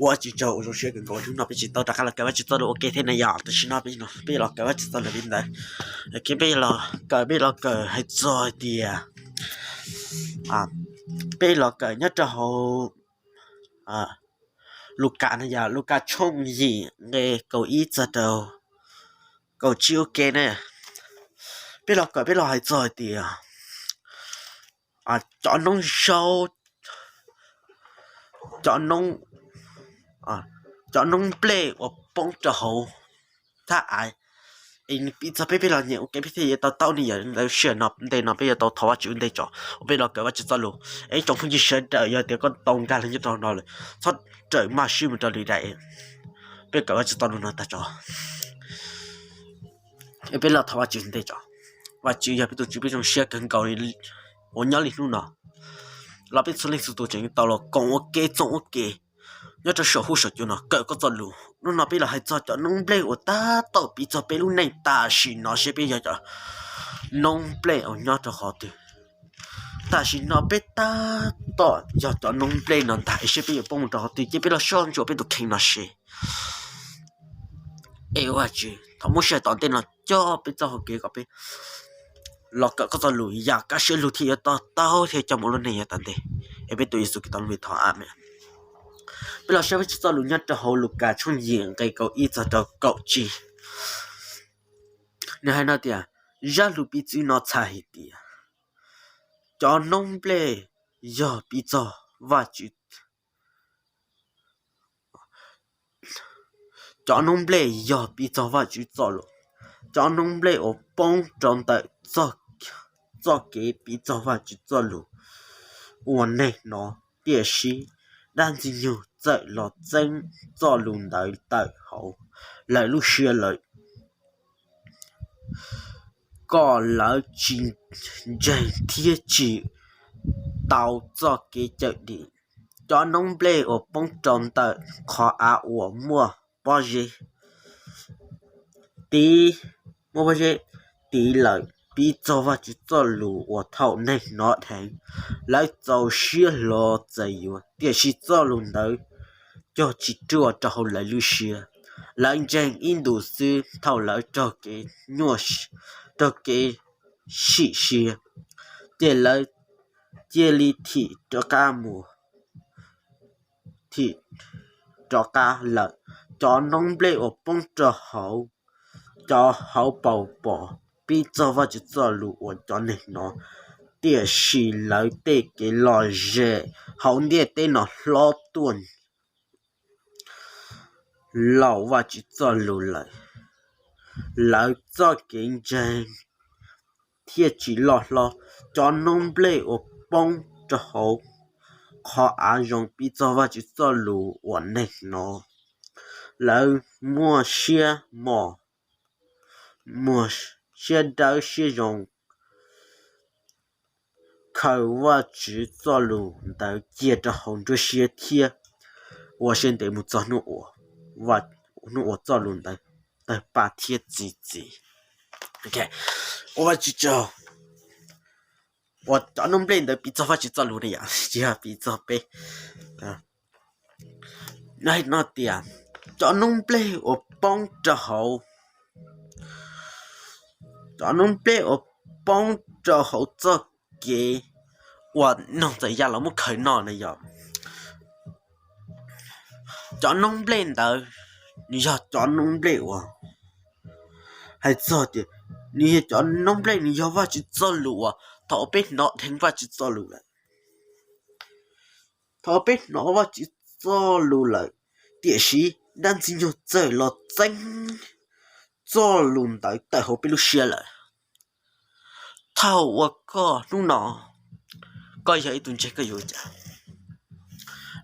Ua tsis tsaug, ua zoo siab kawg nkaus, hnub no peb tsis tau rov qab los kawm Vajtswv txoj lus ua ke thiab na yom. Tam sim no peb los kawm Vajtswv txoj lus li ntawd. Peb los kawm, peb los kawm hais txog hais tias, peb los kawm nyob rau hauv Lukas na yom, Lukas tshooj yim nqe kaum ib txog rau kaum tsib ua ke na. Peb los kawm, peb los hais txog hais tias cov noob zaub, cov noob, cov noob nplej uas poob rau hauv thaj av. Es nws piv txog peb, peb los nyeem ua ke peb thiaj yuav to taub ne yom. Lub sij hawm no ntej no peb yuav tau thov Vajtswv ua ntej tso, uas peb los kawm Vajtswv txoj lus. Es tsoom phooj ywg sawv daws, yog tias koj tau nkag los nyob rau no lawm, txhob rawm maj sib mus rau lwm daim, peb kawm Vajtswv txoj lus no tag tso. Peb los thov Vajtswv ntej tso. Vajtswv yog peb tus Tswv, peb zoo siab kawg nkaus uas nyob li hnub no los peb txhua leej txhua tus tseem tau los koom ua ke txoos ua ke nyob rau saum huab saum cua no kawm koj txoj lus. Hnub no peb los hais txog cov noob nplej uas tab tom piv txog peb lub neej tam sim no seb peb yog cov noob nplej uas nyob rau qhov twg. Tam sim no peb tab tom yog cov noob nplej no ntag, es seb peb yuav poob mus rau qhov twg, ces peb los soj ntsuam peb tus kheej no seb. Es Vajtswv, thov muab sij hawm tom ntej no coj peb txoj hau kev kom peb los kawm koj txoj lus yam kaj siab lug thiaj yuav to taub thiab coj mus ua lub neej yav tom ntej. Es peb tus Yexus Khetos lub npe thov, amees. Peb los saib Vajtswv txoj lus nyob rau hauv Lukas tshooj yim nqe kaum ib txog rau kaum tsib. Nws hais no tias, zaj lus piv txwv no txhais hais tias cov noob nplej yog piv txog Vajtswv, cov noob nplej yog piv txog Vajtswv txoj lus. Cov noob nplej uas poob rau ntawm txoj kev piv txog Vajtswv txoj lus ua neeg hnov, tiam sis dab Ntxwg Nyoog txawm los txeeb txoj lus ntawd tawm hauv lawv lub siab lawm, kom lawv tsis ntseeg thiab tsis tau txoj kev cawm dim. Cov noob nplej uas poob rau ntawm qhov av uas muaj pob zeb tiv, muaj pob zeb tiv lawm, piv txog Vajtswv txoj lus uas thaum neeg hnov dheev, lawv txaus siab hlo txais yuav, tiam sis txoj lus ntawd cog tsis ruaj rau hauv lawv lub siab. Lawv ntseeg ib ntus xwb, thaum lawv raug kev nyuaj, raug kev sim siab, ces lawv cia li thim rov qab mus, thim rov qab lawm. Cov noob nplej uas poob rau hauv cov hauv paus pom, piv txog Vajtswv txoj lus uas cov neeg hnov, tiam sis lawv tej kev lom zem hauv ntiaj teb no hlob tuaj laum Vajtswv txoj lus lawm, lawv txoj kev ntseeg thiaj tsis loj hlob. Cov noob nplej uas poob rau hauv qhov av zoo piv txog Vajtswv txoj lus uas neeg hnov, lawv muaj siab mos, muaj siab dawb siab zoo, khaws Vajtswv txoj lus ntawd cia rau hauv nruab siab thiab ua siab ntev mus txog hnub uas txoj lus ntawd tawg paj thiab txi txiv. Ua Vajtswv tsaug, uas cov noob nplej ntawd piv txog Vajtswv txoj lus ne yom, tsis yog piv txog peb. Hais no tias cov noob nplej uas poob rau hauv, cov noob nplej uas poob rau hauv txoj kev uas noog txawm ya los muab khaws noj na yom. Cov noob nplej ntawd nws yog cov noob nplej uas, hais txog tias nws yog cov noob nplej, nws yog Vajtswv txoj lus uas thaum peb hnov dheev Vajtswv txoj lus lawm, thaum peb hnov Vajtswv txoj lus lawm, tiam sis dab Ntxwg Nyoog txawm los txeeb txoj lus ntawd tawm hauv peb lub siab lawm. Thaum uas koj hnub no, koj yog ib tug ntseeg, koj yuav ua cas?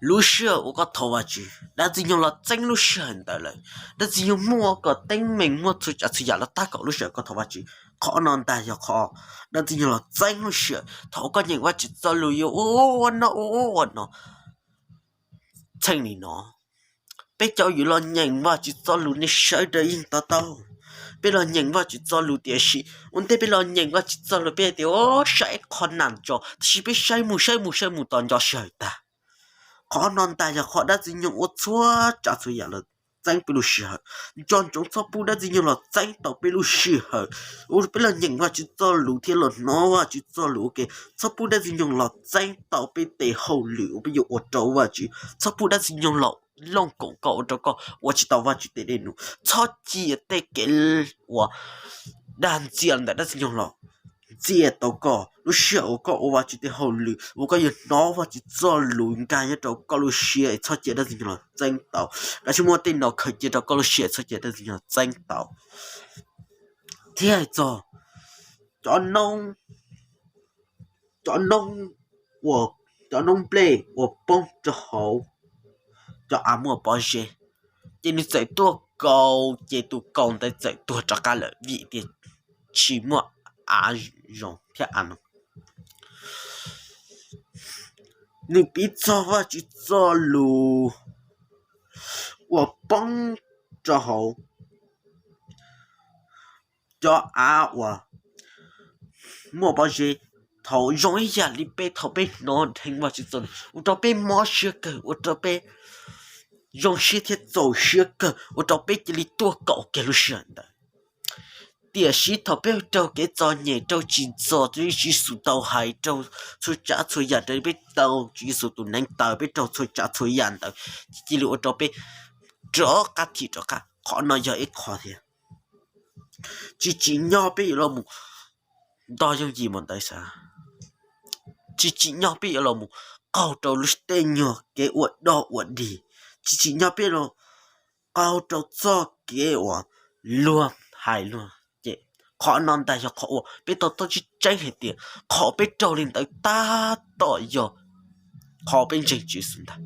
Lub sij hawm uas koj thov Vajtswv, dab Ntxwg Nyoog los txeeb lub sij hawm ntawd lawm. Dab Ntxwg Nyoog muaj kom teeb meem, muaj txhua tsav txhua yam los tab kaum lub sij hawm koj thov Vajtswv. Qhov no ntag yog qhov dab Ntxwg Nyoog los txeeb lub sij hawm. Thaum koj nyeem Vajtswv txoj lus yuav ua ua no ua ua no, txheej nim no peb cov yuav los nyeem Vajtswv txoj lus nej sawv daws yeej to taub. Peb los nyeem Vajtswv txoj lus, tiam sis ua ntej peb los nyeem Vajtswv txoj lus peb tias, o, saib qhov nas tso, tiam sis peb saib mus saib mus saib mus tos nco sij hawm tag. Qhov no ntag yog qhov dab Ntxwg Nyoog ua txhua tsav txhua yam los txeeb peb lub sij hawm. Nco ntsoov txhob pub dab Ntxwg Nyoog los txeeb tau peb lub sij hawm. Ua peb los nyeem Vajtswv txoj lus thiab los hnov Vajtswv txoj lus ua ke. Txhob pub dab Ntxwg Nyoog los txeeb tau peb tes hauj lwm uas peb yuav ua rau Vajtswv. Txhob pub dab Ntxwg Nyoog los looj koom koj ua rau koj ua tsis tau Vajtswv tes dej num. Txhob cia tej kev uas dag ntxias ntawm dab Ntxwg Nyoog los ntxias tau koj lub sij hawm uas koj ua Vajtswv tes hauj lwm, uas koj yuav hnov Vajtswv txoj lus nkag nyob rau koj lub siab es txhob cia dab Ntxwg Nyoog los txeeb tau. Kav tsij muab tej no khaws cia rau koj lub siab es txhob cia dab Ntxwg Nyoog los txeeb tau. Thiab hais txog cov noob, cov noob uas, cov noob nplej uas poob rau hauv cov av muaj pob zeb, ces nws txawm tuaj kaus, ces tus kaus ntawd txawm tuag rov qab lawm vim tias tsis muaj av zoo thiab av no. Nws piv txog Vajtswv txoj lus uas poob rau hauv cov av uas muaj pob zeb. Thaum zoo ib yam li peb, thaum peb hnov dheev Vajtswv txoj lus ua rau peb mob siab kawg, ua rau peb zoo siab thiab txaus siab kawg, ua rau peb cia li tuaj kaus kiag lub sij hawm ntawd. Tiam sis thaum peb raug kev txom nyem, raug tsim txom, Tswv Yexus tau hais, raug txhua tsav txhua yam, raug peb tau Tswv Yexus tus neev taw, peb raug txhua tsav txhua yam ntawd, cia li ua rau peb rov qab thim rov qab. Qhov no yog ib qho thiab. Tsis tsim nyog peb yuav los mus ntog yooj yim mus ntawd xav. Tsis tsim nyog peb yuav los mus qaug rau lub tej nyuag kev ua dog ua dig. Tsis tsim nyog peb los qaug rau txoj kev uas luag hais luag cem. Qhov no ntag yog qhov uas peb tau txhawj tseeb tseeb hais tias qhov peb raug li ntawd tab tom yog qhov peb ntseeg Tswv Yexus ntag.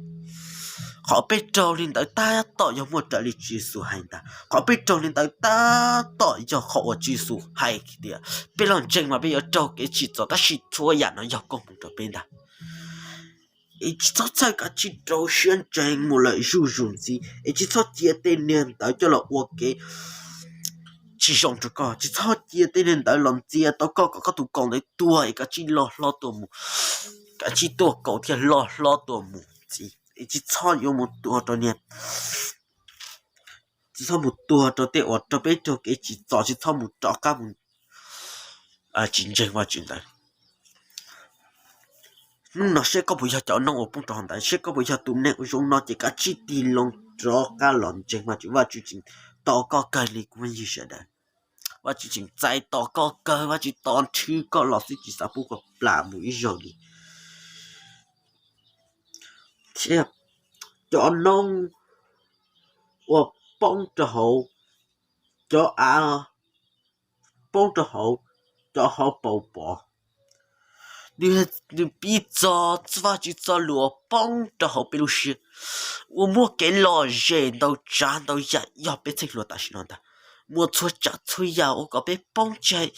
Qhov peb raug li ntawd tab tom yog muaj raws li Tswv Yexus hais ntag. Qhov peb raug li ntawd tab tom yog qhov uas Tswv Yexus hais tias peb los ntseeg mas peb yuav raug kev tsim txom, tab sis txhua yam no yog koob hmoov rau peb ntag. Es tsis txhob txhawj, kav tsij rau siab ntseeg mus lawm zuj zus ntxiv, es tsis txhob cia tej niag ntawd coj los ua kev tsis zoo rau koj. Tsis txhob cia tej niag ntawd los ntxias tau koj kom koj tus kaus ntawd tuag es kav tsij loj hlob tuaj mus, kav tsij tuaj kaus thiaj loj hlob tuaj mus ntxiv. Es tsis txhob yuav mus tuag rau niag, tsis txhob mus tuag rau tej uas rau peb raug kev tsim txom, tsis txhob mus rov qab mus tsis ntseeg Vajtswv ntawd. Hnub no seb koj puas yog cov noob uas poob rau hauv ntawd, seb koj puas yog tus neeg uas zoo no, ces kav tsij tig loo rov qab los ntseeg Vajtswv. Vajtswv tseem tos koj kawg li kuv phooj ywg sawv daws. Vajtswv tseem txais tos koj kawg, Vajtswv tos nrhw koj los xwb, tsis xav pub koj plam mus ib zaug li. Thiab cov noob uas poob rau hauv cov av, poob rau hauv cov hauv paus pos, nws piv txog Vajtswv txoj lus uas poob rau hauv peb lub siab, uas muaj kev lom zem ntau tsav ntau yam yog peb txheej hluas tam sim no ntag. Muaj txhua tsav txhua yam ua kom peb poob tseg,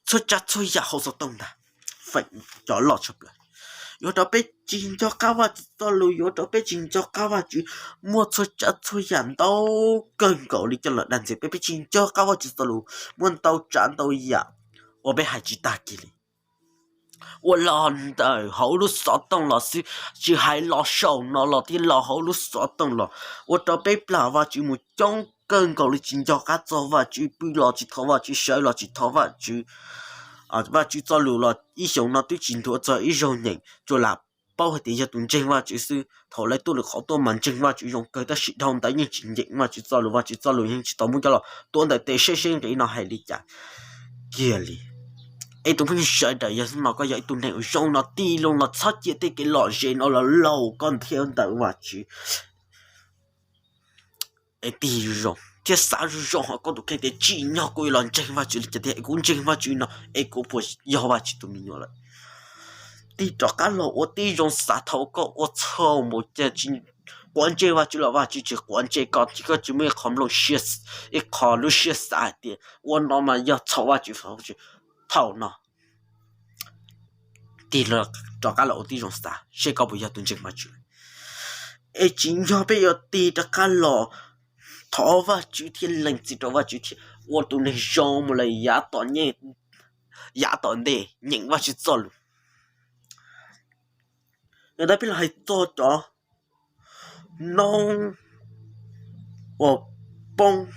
txhua tsav txhua yam hauv xov tooj ntag, feem cov loj tshaj plaws. Yuav rau peb tsis nco qab Vajtswv txoj lus, yuav rau peb tsis nco qab Vajtswv. Muaj txhua tsav txhua yam ntau kawg nkaus li coj los dag ntxias peb, peb tsis nco qab Vajtswv txoj lus. Muaj ntau tsav ntau yam uas peb hais tsis tag kiag li, uas los ntawm hauv lub xov tooj los xwb, tsis hais los saum no los thiab, los hauv lub xov tooj los, ua rau peb plam Vajtswv mus coob kawg nkaus li, tsis nco qab txog Vajtswv, pw los tsis thov Vajtswv, sawv los tsis thov Vajtswv. Vajtswv txoj lus los ib xyoos no twb tsis nthuav txog ib zaug nyeem, tsuas lam paub hais tias yog tus ntseeg Vajtswv xwb, thaum lawv tuaj lwm qhov tuaj mas ntseeg Vajtswv zoo kawg, tab sis dhau ntawd yeej tsis nyeem Vajtswv txoj lus, Vajtswv txoj lus yeej tsis tau muab coj los tuav ntawm tes seb seb nqe no hais li cas kiag li. Es tus phooj ywg sawv daws, yog hnub no koj yog ib tug neeg uas zoo no, tig loo los txhob cia tej kev lom zem no los laug koj thiab ntawm Vajtswv. Es tig zoo thiab xav zoo zoo hauv koj tus kheej tias tsim nyog kuv yuav los ntseeg Vajtswv li cas tiag, es kuv ntseeg Vajtswv no es kuv puas yog Vajtswv tus me nyuam lawm. Tig rov qab los ua tib zoo xav, thaum koj ua txhaum mus cas tsis quav ntsej Vajtswv los Vajtswv tsis quav ntsej koj, thiab koj tsis muaj ib qho nplooj siab, ib qho lub siab xav hais tias ua no mas yog txhaum Vajtswv, thaum no tig rov qab los ua tib zoo xav seb koj puas yog tus ntseeg Vajtswv. Es tsim nyog peb yuav tig rov qab los thov Vajtswv thiab lees txim rau Vajtswv thiab ua tus neeg zoo mus lawm yav tom ntej, yav tom ntej nyeem Vajtswv txoj lus. Yog ntawd peb los hais txog cov noob uas poob,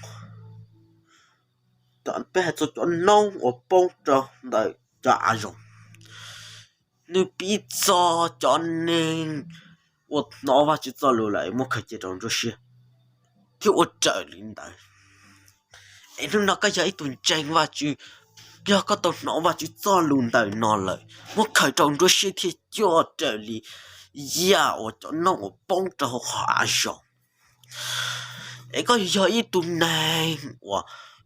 peb hais txog cov noob uas poob rau ntawm cov av zoov, nws piv txog cov neeg uas hnov Vajtswv txoj lus lawm muab khaws cia rau nruab siab thiab ua raws li ntawd. Es hnub no koj yog ib tug ntseeg Vajtswv, yog koj tau hnov Vajtswv txoj lus ntawm no lawm, muab khaws rau nruab siab thiab coj raws li yam uas cov noob uas poob rau hauv qhov av zoov. Es koj yog ib tug neeg uas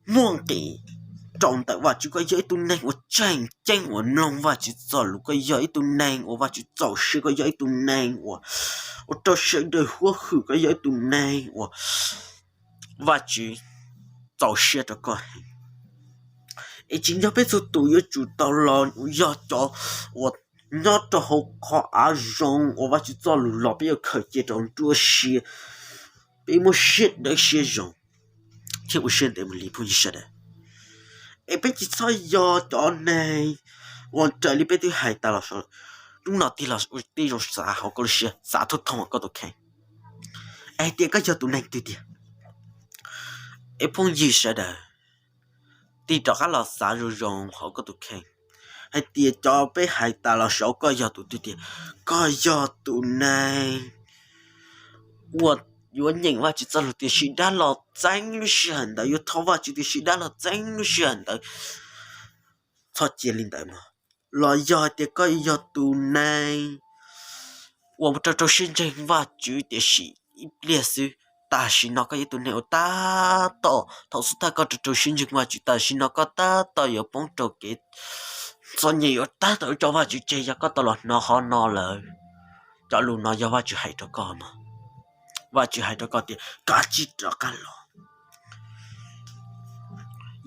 muaj nqis rau ntawm Vajtswv, koj yog ib tug neeg uas tseem ceeb uas mloog Vajtswv txoj lus, koj yog ib tug neeg uas Vajtswv txaus siab, koj yog ib tug neeg uas ua rau sawv daws huab hwm, koj yog ib tug neeg uas Vajtswv txaus siab rau koj heev. Es tsis yog peb txhua tus yuav tsum tau los yog cov uas nyob rau hauv qhov av zoov uas Vajtswv txoj lus los peb yuav khaws cia rau nruab siab, peb muab siab dawb siab zoo thiab ua siab ntev mus li phooj ywg sawv daws. Es peb tsis txhob yog cov neeg uas raws li peb twb hais tas los, hnub no tig los ua tib zoo xav hauv koj lub siab, xav thooj thooj koj tus kheej, es hais tias koj yog tus neeg twg tiag. Es phooj ywg sawv daws, tig rov qab los xav zoo zoo hauv koj tus kheej hais tias cov peb hais tas los saud koj yog tus twg tiag. Koj yog tus neeg uas yuav nyeem Vajtswv txoj lus tiam sis dab los txeeb lub sij hawm ntawd, yuav thov Vajtswv tiam sis dab los txeeb lub sij hawm ntawd, txhob cia li ntawd mog. Los yog hais tias koj yog tus neeg uas rau rau siab ntseeg Vajtswv tiam sis ib pliag xwb, tam sim no koj yog tus neeg uas tab tom, thaum xub thawj koj rau rau siab ntseeg Vajtswv, tam sim no koj tab tom yuav poob rau kev txom nyem, yuav tab tom yuav tso Vajtswv tseg, yog koj tau los hnov qhov no lawm, cov lus no yog Vajtswv hais rau koj mog. Vajtswv hais rau koj tias kav tsij rov qab los.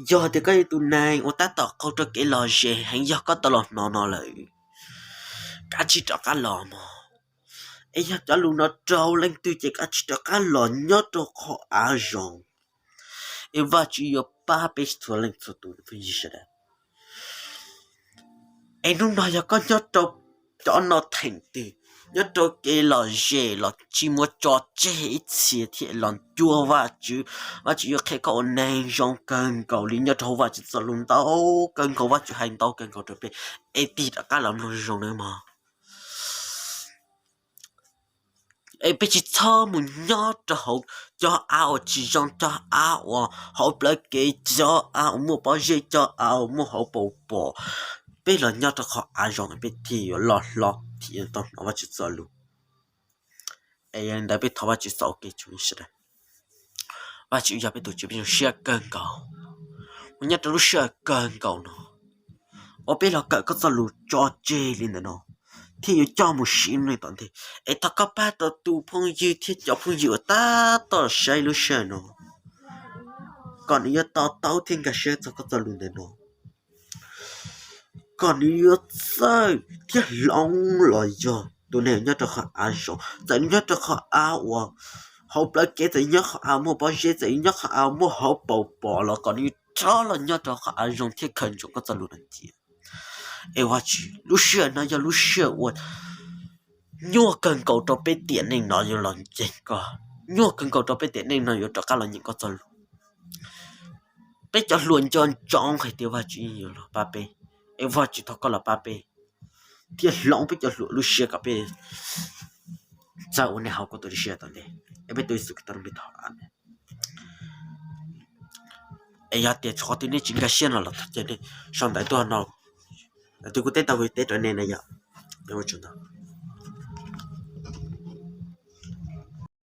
Yog tias koj yog tus neeg uas tab tom qaug rau kev lom zem heev, yog koj tau los hnov no lawm, kav tsij rov qab los mog. Es yog cov lus no raug leej twg ces kav tsij rov qab los nyob rau qhov av zoov, es Vajtswv yuav pab peb txhua leej txhua tus phooj ywg sawv daws. Es hnub no yog koj nyob rau cov no theem twg, nyob rau kev lom zem los tsis muaj tso tseg ib txhia thiab los cuag Vajtswv, Vajtswv yuav qhia koj ua neeg zoo kawg nkaus li. Nyob rau hauv Vajtswv txoj lus ntau kawg nkaus, Vajtswv hais ntau kawg nkaus rau peb, es tig rov qab los mloog zoo nawb mog. Es peb tsis txhob mus nyob rau hauv cov av uas tsis zoo, cov av uas hauv plawv kev, cov av uas muaj pob zeb, cov av uas muaj hauv paus pom. Peb los nyob rau qhov av zoo peb thiaj yuav loj hlob thiaj yuav tau hnov Vajtswv txoj lus. Es yog li ntawd peb thov Vajtswv txaus kev tsoom sawv daws. Vajtswv yog peb tus Tswv, peb zoo siab kawg nkaus uas nyob rau lub sij hawm kawg nkaus no uas peb los kawm koj txoj lus tso tseg li ntawm no thiaj yuav coj mus siv lub neej tom ntej. Es thov koj pab tau tus phooj ywg thiab cov phooj ywg uas tab tom saib lub sij hawm no kom nws yuav to taub thiab nkag siab txog koj txoj lus ntawm no, kom nws yuav txawj thiab hloov los yog tus neeg nyob rau qhov av zoov, txawm nws nyob rau qhov av uas hauv plawv kev, txawm nyob qhov av muaj pob zeb, txawm nyob qhov av muaj hauv paus pom los kom nws rov los nyob rau qhov av zoov thiab khaws ntsoov koj txoj lus no cia. Es Vajtswv, lub sij hawm no yog lub sij hawm uas nyuaj kawg nkaus rau peb tiam neej no yuav los nceeg koj, nyuaj kawg nkaus rau peb tiam neej no yuav rov qab los nyeem koj txoj lus. Peb cov hluas nco ntsoov hais tias Vajtswv yeej yuav los pab peb, es Vajtswv thov koj los pab peb thiab hloov peb cov hluas lub siab kom peb txawj ua neej hauv koj tus siab tom ntej. Es peb tus Yexus Khetos lub npe thov, amees. Es yog tias qhov twg nej tsis nkag siab no los thov caw nej sau ntawv tuaj no, ntawm tus kuv teb tau kuv teb rau nej na yom. Ua tsaug ntau.